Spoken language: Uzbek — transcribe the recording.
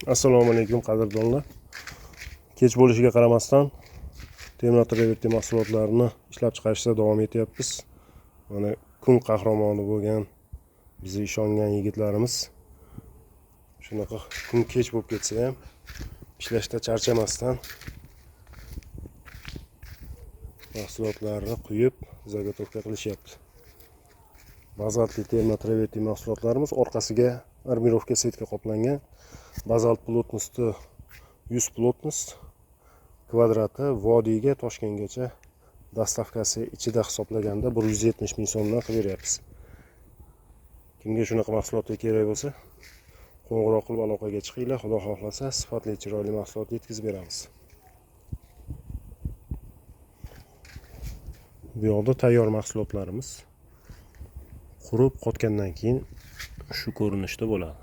Assalomu alaykum, qadrdonlar. Kech bo'lishiga qaramasdan Termotraverti mahsulotlarini ishlab chiqarishda davom etyapmiz. Mana kun qahramoni bo'lgan, bizni ishongan yigitlarimiz shunaqa kun kech bo'lib ketsa ham ishlashda charchamasdan mahsulotlarni quyib zagotovka qilishyapti. Bazaltli termotraverti mahsulotlarimiz orqasiga armirovka setka qoplangan. Bazalt plotности 100 plotность kvadrati vodiyga Toshkentgacha dastavkasi ichida hisoblaganda 170 ming so'mdan qilib beryapmiz. Kimga shunaqa mahsulotlar kerak bo'lsa, qo'ng'iroq qilib aloqaga chiqinglar. Xudo xohlasa, sifatli, chiroyli mahsulot yetkazib beramiz. Bu yoqda tayyor mahsulotlarimiz qurib qotgandan keyin shu ko'rinishda bo'ladi.